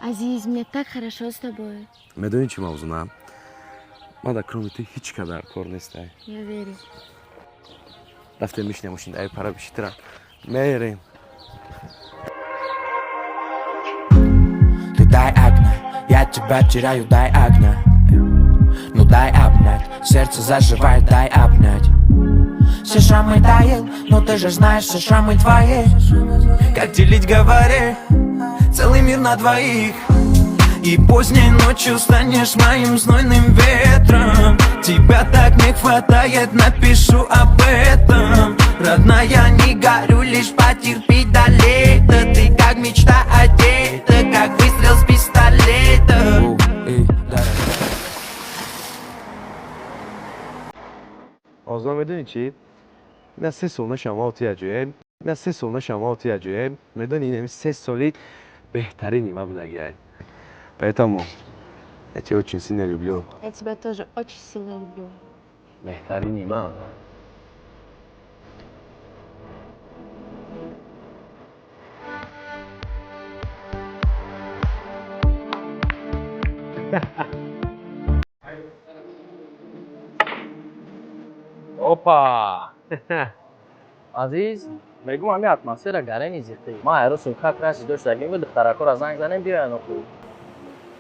Азиз, мне так хорошо с тобой. Медонӣ чӣ, Мавзуна? Ман дар кроме ту ҳеҷ кадар кор нестай. Я верю. Рафтем, мишнем мошин, ай пара бишитра мерем. Ты дай огня, я тебя теряю, дай огня. Ну дай обнять, сердце заживает, дай обнять. Все шрамы таил, но ты же знаешь, все шрамы твои. Как делить, говори, целый мир на двоих. И поздней ночью станешь моим знойным ветром. Тебя так не хватает, напишу об этом. Родная, не горю, лишь потерпи до лета. Ты как мечта одета, как выстрел с пистолета. Озон, медонӣ чӣ? На 3 сол нашам ту яҷоем, на 3 сол нашам ту яҷоем. Медонӣ, инами 3 соли беҳтарини ман будагиай, поэтому я тебя очень сильно люблю. Я тебя тоже очень сильно люблю. Беҳтарини ман. Опа! Азиз, мегум, ҳами атмосфера гарени зиқӣ. Ман айросум как раси доштагим буд, духтаракора занг занем, биёян оху.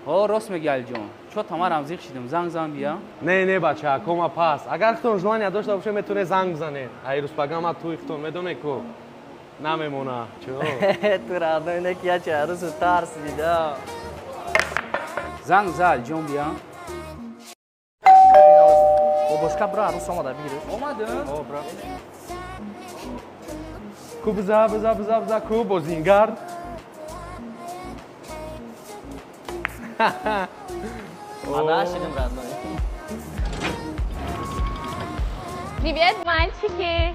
Ҳо, рост меги, Алиҷон, чо тамарам зиқ шидам, занг зан, бия. Не, не, бача, кома пас. Агар хитон желание дошта боше, метоне занг бизанед. Ай рӯзпага туи хитон медоне ку намемона чо. Ту родной не ки ячи арӯсу тарс дида. Занг за, Алиҷон, бия. Бобошка, бира, арӯс омада, бигиреш. Омадам. О, бира. Ку, биза, биза, биза, биза, ку бозингар. Мана шидим, родной. Привет, мальчики!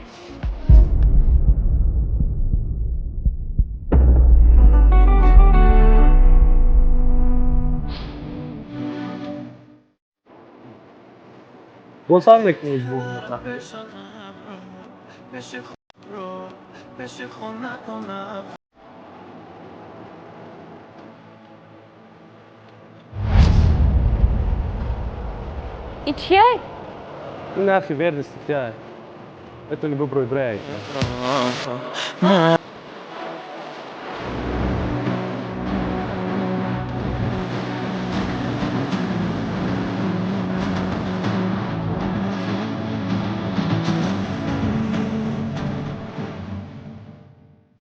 Босар мекунӣ. И чья? Нархи верности тя. Метони биброй брей.